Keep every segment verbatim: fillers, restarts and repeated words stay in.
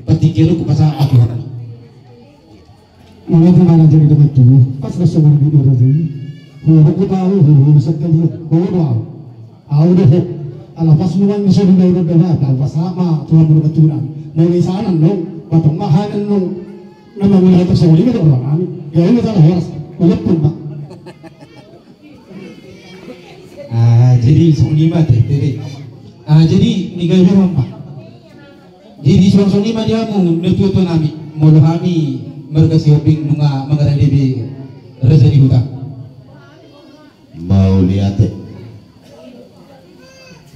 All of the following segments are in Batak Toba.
Partingkian on hupasahat ma tu Tuhan. Molo tu mana jadi teman tu, pas na songon i do raja i. Ho, ho, ho, tahu, ho, ho, bisa kalian. Ho, ho, tahu. Au do ho. Ala pas nuan ni sori na udah dah, tahu pas sama Tuhan mulu keturunan. Mau di sana no, patong mahanan no. Nama mulai atas songon i ma do orang kami. Ya ini salah horas. Walaupun, Pak. Ah, jadi songon i ma te, te, te. Ah, jadi ni gabe roha, Pak. Jadi suang songon i ma di hamu natuatua nami, molo hami marga Sihombing nunga mangaradebe raja ni huta. Mauliate.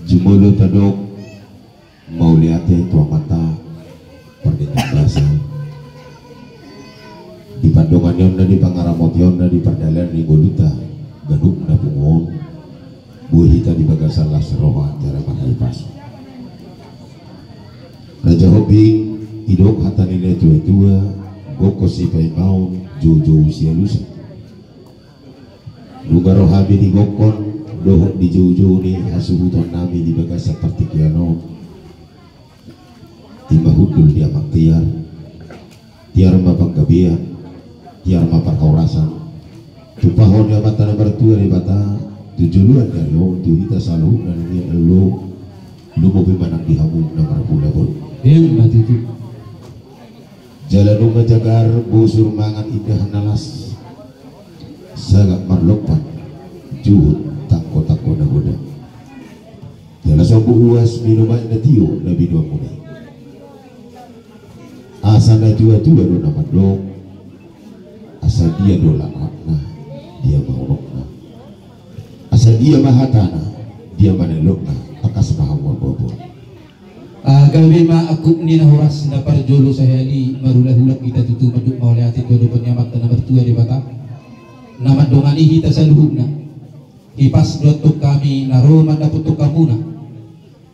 Jumolo tadok mauliate tu Amanta Pardenggan Basa. Di pandongonionna, di pangaramotionna, di pardalanan ni ngolunta ganup na pungu on, boi hita di bagasan las roha jala marhahipason. Raja Hombing, didok hata ni natuatua, gokhon sipaimaon, joujou sialusan. Nunga ro hami di gokhon dohot di joujou ni hasuhuton nami di bagasan partingkian on. I ma hundul di amang tiar, tiar ma panggabean, tiar ma parhorasan. Tumpahon ni Amanta na martua Debata tu joloan ni ari on tu hita saluhutna na nian na olo, lumobi ma nang di hamu na marhula boru. Ima tutu. Jala nunga jagar bosur mangan indahan na las, sagat marlompan juhut tangkotangko na godang. Jala sombu uas minum aek na tio na binoanmuna i. Asa natuatua do na mandok, asa dia do langkatna, dia ma unokna. Asa dia ma hatana, dia ma elokna, tangkas ma hamu anggo amang. Ah, gabe ma angkup ni na horas, na parjolo sahali marhulahula hita tutu mandok mauliate tu adopan ni Amanta na martua Debata na mandongani hita saluhutna. Hipas do antong hami na ro mandapothon hamuna.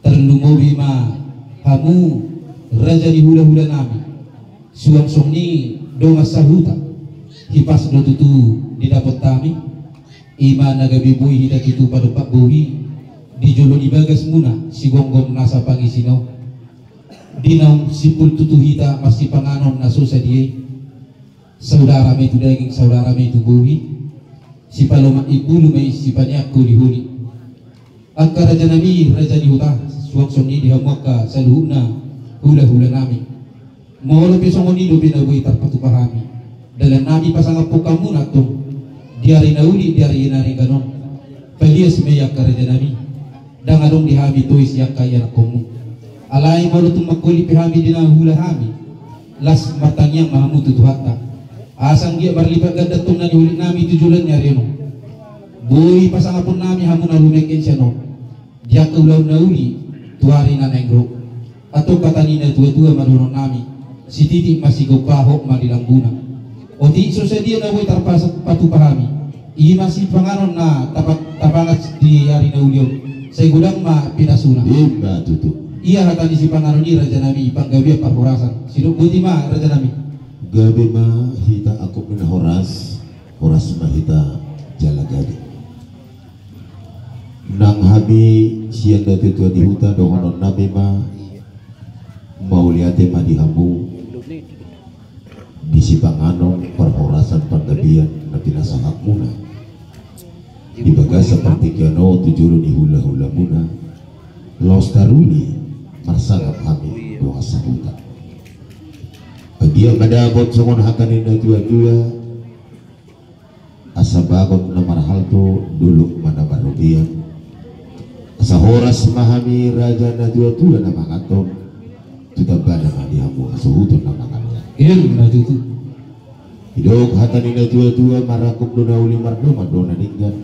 Tarlumobi ma hamu raja ni hulahula nami. Suang songon i dongan sahuta. Hipas do tutu didapot hami. Ima na gabe boi hita tutu padompak bohi di jolo ni bagasmuna sigomgom nasa pangisina on. Di naung simpul tutu hita marsipanganon na so sadia i. Saudara ma i tu daging, saudara ma i tu bohi. Sipalomak imbulu ma i, sipaneang holiholi. Angka raja nami, raja ni huta, suang songon i di hamu angka saluhutna hulahula nami. Molo pe songon i dope na boi tarpatupa hami, dalan nami pasangaphon hamuna antong di ari na uli, di ari na denggan on. Palias ma i angka raja nami. Ndang adong di hami tois i angka ianakkonmu. Alai molo tung mangholit pe hami di na hula hami, las martangiang ma hamu tu Tuhanta. Asa anggiat marlipat ganda antong na niholit nami tu joloan ni ari on. Boi pasangaphon nami hamu na rumengge sian on di angka ulaon na uli tu ari na naeng ro. Antong hata ni natuatua ma dohonon nami, sititi ma sigompa, hot ma di langguna. Otik so sadia na boi tarpatupa hami, i ma sipanganon na tapa-, tapangan di ari na uli on, sai godang ma pinasuna. Ima tutu. Ia hata ni sipanganon i raja nami, panggabean parhorasan. Sidok boti ma raja nami. Gabe ma hita angkup ni na horas, horas ma hita jala gabe. Nang hami sian natuatua ni huta dohonon nami ma, mauliate ma di hamu di sipanganon parhorasan panggabean na pinasahatmuna di bagasan partingkian on tu jolo ni hulahulamuna. Laos taruli marsangap hami dongan sahuta. Anggiat ma dapot songon hata ni natuatua, asa bagot na marhalto, dolok ma na marrobean. Asa horas ma hami raja natuatua na manganhon, tu tambana ma di hamu hasuhuton na manganhon. Ima tutu. Didok hata ni natuatua, marangkup do na uli, mardongan do na denggan.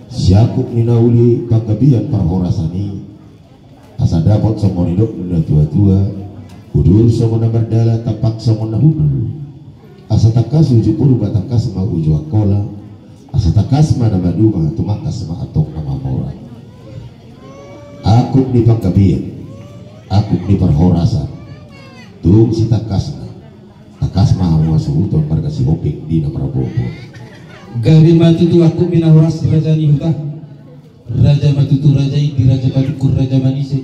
Siangkup ni na uli panggabean parhorasan i, asa dapot songon nidok ni natuatua, udur songon na mardalan, tampak songon na hundul. Asa tangkas uju Purba, tangkas ma uju Angkola. Asa tangkas ma na maduma, tumangkas ma antong na mamora. Angkup ni panggabean, angkup ni parhorasan, tung sitangkasna, tangkas ma hamu hasuhuton marga Sihombing di na marbobo. Gabe ma tutu angkup ni na horas raja ni huta. Raja ma tutu raja i di raja madungkun, raja manise.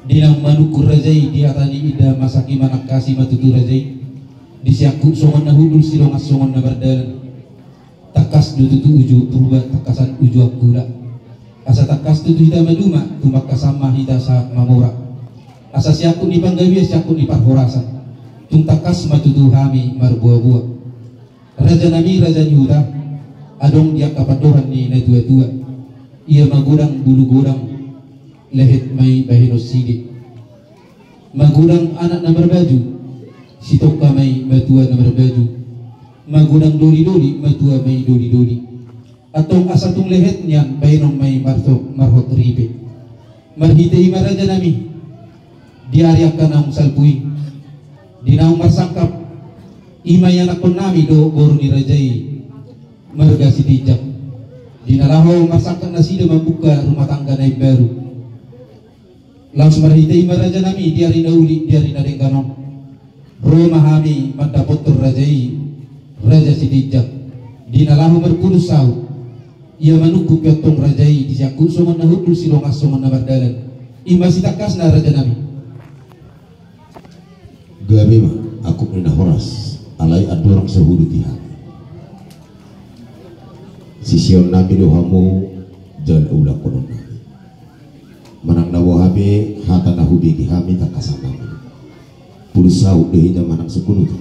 Di naung manungkun raja i di hata ni inda, masa i manangkasi ma tutu raja i. Di siangkup songon na hundul, sidongan songon na mardalan. Tangkas do tutu uju Purba, tangkasan uju Angkola. Asa tangkas tutu hita maduma, tumangkasan ma hita sahat mamora. Asa siangkup ni panggabean, siangkup ni parhorasan, tung tangkas ma tutu hami marboaboa. Raja nami, raja ni huta, adong di angka pandohan ni natuatua: Ia magodang bulu godang, lehet ma i bahenon side. Magodang anak na marbaju, sitongka ma i matua na marbaju. Magodang dolidoli, matua ma i dolidoli. Antong asa tung lehet nian, bahenon ma i marto-, marhot ripe. Marhite i ma, raja nami, di ari angka naung salpu i, di naung marsangkap, i ma ianakhon nami dohot boru ni raja i, marga Sitinjak. Di na laho marsangkap nasida mambuka rumah tangga na imbaru, laos marhite i ma, raja nami, di ari na uli, di ari na denggan on, ro ma hami mandapothon raja i, raja Sitinjak, di na laho marpudun saut. Ia manungkun pe antong raja i, di siangkup songon na hundul, sidongan songon na mardalan. I ma sitangkasna, raja nami. Gabe ma angkup ni na horas, alai andorang so hudok i hami, siseon nami do hamu jala ulahonon nami. Manang na boha pe hata na hubege hami, tangkasan nami, pudun saut do hita manang sungkun uta?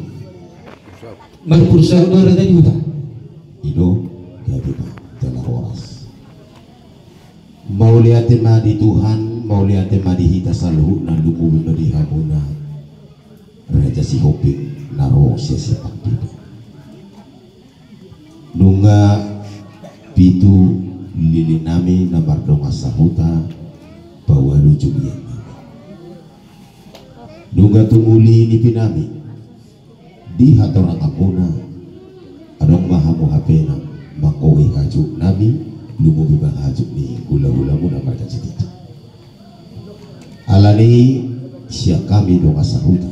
Marpudun saut do, raja ni huta. I do, gabe ma jala horas. Mauliate ma di Tuhan, mauliate ma di hita saluhutna, lumobi ma di hamuna, raja Sihombing, na ro sian Simpang Pitu. Nunga pitu lili nami na mardongan sahuta, paualu jubian nami. Nunga tung uli nipi nami di hatoranganmuna, adong ma hamu hape na manggohi hajut nami, lumobi ma hajut ni hulahulamuna marga Sitinjak. Alani i, sian hami dongan sahuta,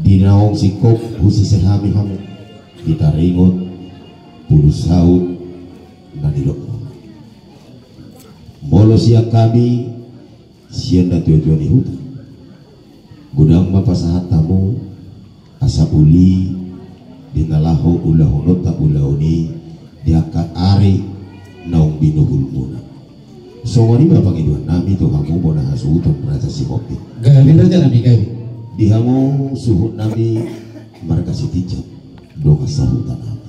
di naung singkop husise hami hamu, di taringot pudun saut na nidokmuna. Molo sian hami, sian natuatua ni huta, godang ma pasahat hamu asa uli di na laho ulahononta ulaon i di angka ari naung binuhulmuna. Songon i ma pangidoan nami tu hamu bona hasuhuton, raja Sihombing. Gabe, raja nami, gabe. Di hamu suhut nami marga Sitinjak, dongan sahuta nami,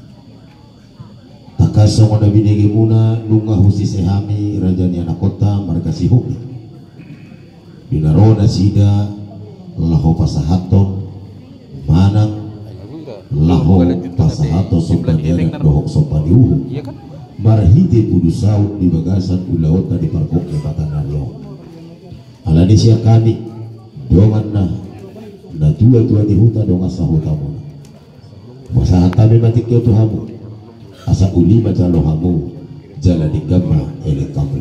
tangkas songon na binegemuna, nunga husise hami raja ni anakhonta marga Sihombing, di na ro nasida laho pasahathon manang laho pasahathon somba ni adat dohot somba ni uhum marhite pudun saut di bagasan ulaonta di pargok ni mata ni ari on. Alani i, sian hami dongan na, natuatua ni huta, dongan sahutamuna, pasahat hami ma tingki on tu hamu, asa uli ma jalo hamu, jala denggan ma elek hamu.